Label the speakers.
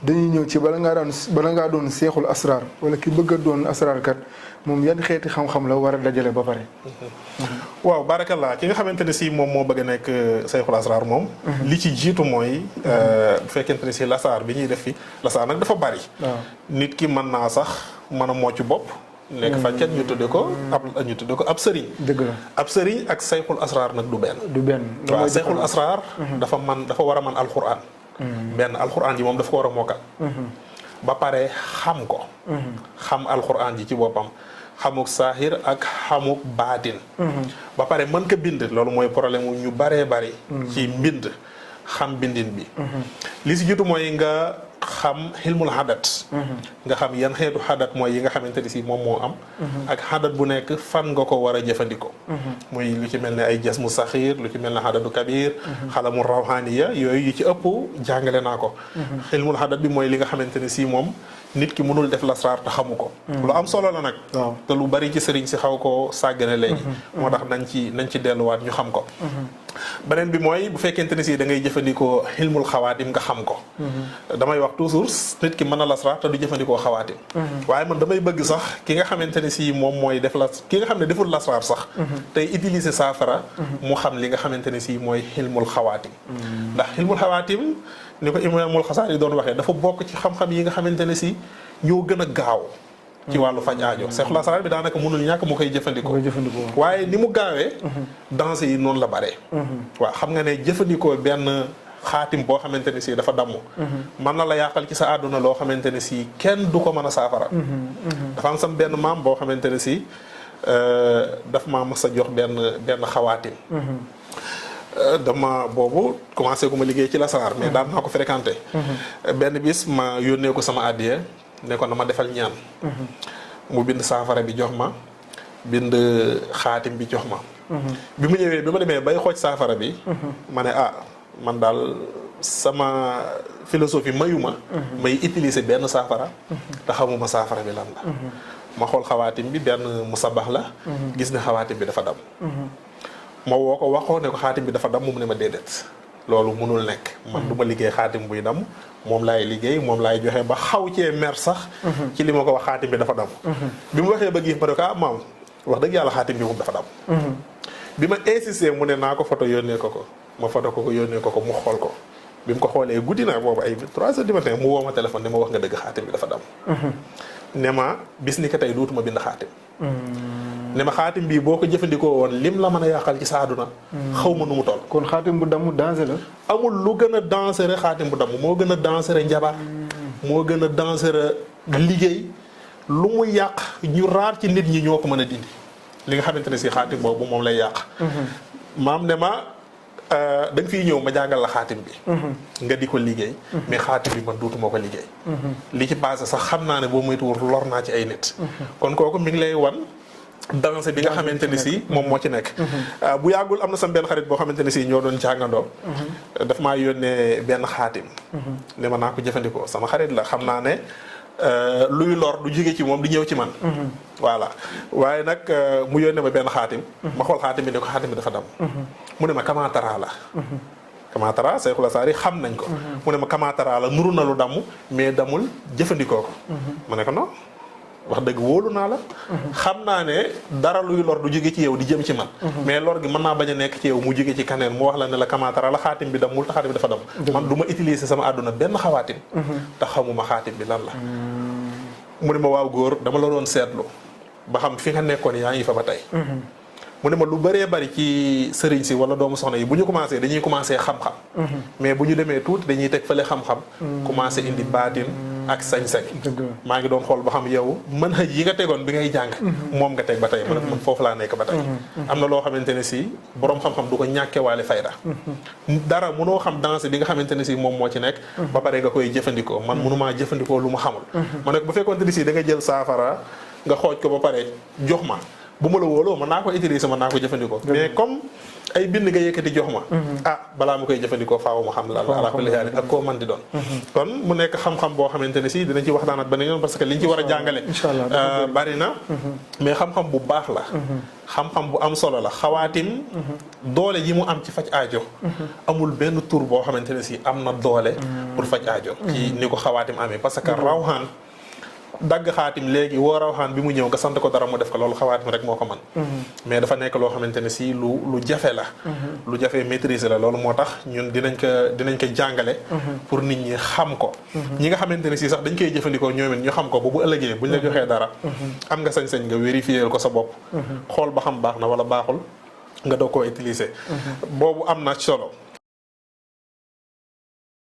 Speaker 1: dañuy ñëw ci bala ngaa doon seexul asraar wala ki bëgg a doon asraar kat moom yan xeeti xam-xam la war a dajale ba pare.
Speaker 2: waaw barakallah ki nga xamante ne si moom moo bëgg a nekk seexul asraar moom. li ci jiitu mooy. bu fekkente ne si lasaar bi ñuy def fi lasaar nag dafa bari. nit ki mën naa sax mën a mocc bopp. nekk fàccet ñu tudde ko ab sëriñ.
Speaker 1: dëgg la
Speaker 2: ab sëriñ ak sayxul asraar nag du benn.
Speaker 1: du benn
Speaker 2: waaw sayxul asraar. dafa war a man alxuraan. benn alxuraan ji moom dafa ko war a mokkal. ba pare xam ko. xam alxuraan ji ci boppam. xamuk saaxir ak xamuk baatin. ba pare mën ko bind loolu mooy problème wu ñu baree bari. ci mbind xam bindin bi. li si jiitu mooy nga xam xilmul xadat. nga xam yan xeetu xadat mooy yi nga xamante ni si moom moo am. ak xadat bu nekk fan nga ko war a jëfandikoo. muy lu ci mel ne ay jas mu saxiir lu ci mel ne xadatu kabir. xalamu rawxaaniya yooyu yu ci ëpp jàngale naa ko. xilmul xadat bi mooy li nga xamante ne si moom nit ki mënul def lasraar te xamu ko. lu am solo la nag. te lu bari ci sëriñ si xaw koo sàggane léegi. moo tax nañ ci delluwaat ñu xam ko. beneen bi mooy bu fekkente ne si da ngay jëfandikoo xilmul xawaatim nga xam ko. damay wax toujours nit ki mën na lasraar te du jëfandikoo xawaatim. waaye man damay bëgg sax ki nga xamante ne si moom mooy def ki nga xam ne deful lasraar sax. tey utiliser saafara. mu xam li nga xamante ne si mooy xilmul xawaatim. ndax xilmul xawaatim ni ko imaamul Xasaali doon waxee dafa bokk ci xam-xam yi nga xamante ne si ñoo gën a gaaw. ci wàllu faj aajo seexul asraar bi daanaka mënul ñàkk mu koy jëfandikoo. waaye ni mu gaawee. danger yi noonu la bare. waaw xam nga ne jëfandikoo benn xaatim boo xamante ne si dafa damm. mën na la yàqal ci sa àdduna loo xamante ne si kenn du ko mën a saafara. dafa am sam benn maam boo xamante ne si daf maa mës a jox benn xawaatim. dama boobu commencé gu ma liggéey ci lasaraar mais daan naa ko fréquenté. benn bis ma yónnee ko sama àddiya ne ko na ma defal ñaan. mu bind saafara bi jox ma bind xaatim bi jox ma. bi mu ñëwee bi ma demee bay xooj saafara bi. ma ne man daal sama philosophie mayu ma. may utiliser benn saafara. te xamuma saafara bi lan la. ma xool xawaatim bi benn musabax la. gis ne xawaatim bi dafa dam. ma woo ko waxoo ne ko xaatim bi dafa dam mu ne ma déedéet. loolu mënul nekk. man du ma liggéey xaatim buy dam moom laay liggéey moom laay joxe ba xaw cee mer sax. ci li ma ko wax xaatim bi dafa dam. bi mu waxee ba giif ma ne ko maam wax dëgg yàlla xaatim bi moom dafa dam. bi ma insisté mu ne naa ko photo yónnee ko ma photo ko yónnee ko mu xool ko. bi mu ko xoolee guddi na boobu ay 3 heures du matin mu woo ma téléphone ne ma wax nga dëgg xaatim bi dafa dam. ne ma bis ni ko tey dootuma bind xaatim. ne ma xaatim bii boo ko jëfandikoo woon lim la mën a yàqal ci sa àdduna xaw ma nu mu toll.
Speaker 1: kon xaatim bu damm danger la.
Speaker 2: amul lu gën a dangereux xaatim bu damm moo gën a dangereux njabar. moo gën a dangereux liggéey. lu mu yàq ñu raar ci nit ñi ñoo ko mën a dindi. li nga xamante ne si xaatim boobu moom lay yàq. maam ne ma da nga fiy ñëw ma jàngal la xaatim bi. nga di ko liggéey. mais xaatim bi man duutuma ko liggéey. li ci passé sax xam naa ne boo moytuwul lor naa ci ay nit. kon kooku mi ngi lay wan. danse bi nga xamante ni si moom moo ci nekk. bu yàggul am na sam benn xarit boo xamante ni si ñoo doon jàngandoo. daf maa yónnee benn xaatim. ne ma naa ko jëfandikoo sama xarit la xam naa ne luy lor du jóge ci moom di ñëw ci man. voilà waaye nag mu yónnee ma benn xaatim. ma xool xaatim bi ne ko xaatim bi dafa dam. mu ne ma kamaatara la. kamaatara Sayxul Asaar yi xam nañ ko. mu ne ma kamaatara la nuru na lu damm mais damul jëfandikoo ko. ma ne ko non. wax dëgg wóolu naa la. xam naa ne dara luy lor du jóge ci yow di jëm ci man. mais lor gi mën naa bañ a nekk ci yow mu jóge ci kaneen mu wax la ne la kamaatara la xaatim bi damul te xaatim bi dafa dam. man du ma utiliser sama àdduna benn xawaatim. te xamuma xaatim bi lan la. mu ne ma waaw góor dama la doon seetlu ba xam fi nga nekkoon yaa ngi fa ba tey. mu ne ma lu bëree bëri ci sëriñ si wala doomu soxna yi bu ñu commencé dañuy commencé xam-xam. mais bu ñu demee tuuti dañuy teg fële xam-xam. commencé indi baatin ak sañ-sañ. maa ngi doon xool ba xam yow mën xëj yi nga tegoon bi ngay jàng. moom nga teg ba tey man foofu laa nekk ba tey. am na loo xamante ne si borom xam-xam du ko ñàkkewaale fayda. dara mënoo xam danse bi nga xamante ne si moom moo ci nekk. ba pare nga koy jëfandikoo man mënumaa jëfandikoo lu ma xamul. ma nekk bu fekkoonte ni si da nga jël saafara nga xooj ko ba pare jox ma. bu ma la wóoloo mën naa ko utiliser mën naa ko jëfandikoo. mais comme ay bind nga yëkkati jox ma balaa ma koy jëfandikoo faaw ma xam la ala kulli haal ak koo man di doon kon mu nekk xam-xam boo xamante ne si dinañ ci waxtaanat beneen yoon parce que liñ ci war a jàngale bari na mais xam-xam bu baax la xam-xam bu am solo la xawaatim doole yi mu am ci faj aajo amul benn tur boo xamante ne si am na doole pour faj aajo ci ni ko xawaatim amee parce que rawxaan dagg xaatim léegi woo rawxaan bi mu ñëw nga sant ko dara mu def ko loolu xawaatim rek moo ko man mais dafa nekk loo xamante ne si lu jafe la lu jafe maîtriser la loolu moo tax ñun dinañ ko jàngale pour nit ñi xam ko ñi nga xamante ne si sax dañ koy jëfandikoo ñoom it ñu xam ko ba bu ëllëgee buñ la joxee dara am nga sañ-sañ nga vérifier ko sa bopp xool ba xam baax na wala baaxul nga doog koo utiliser boobu am na solo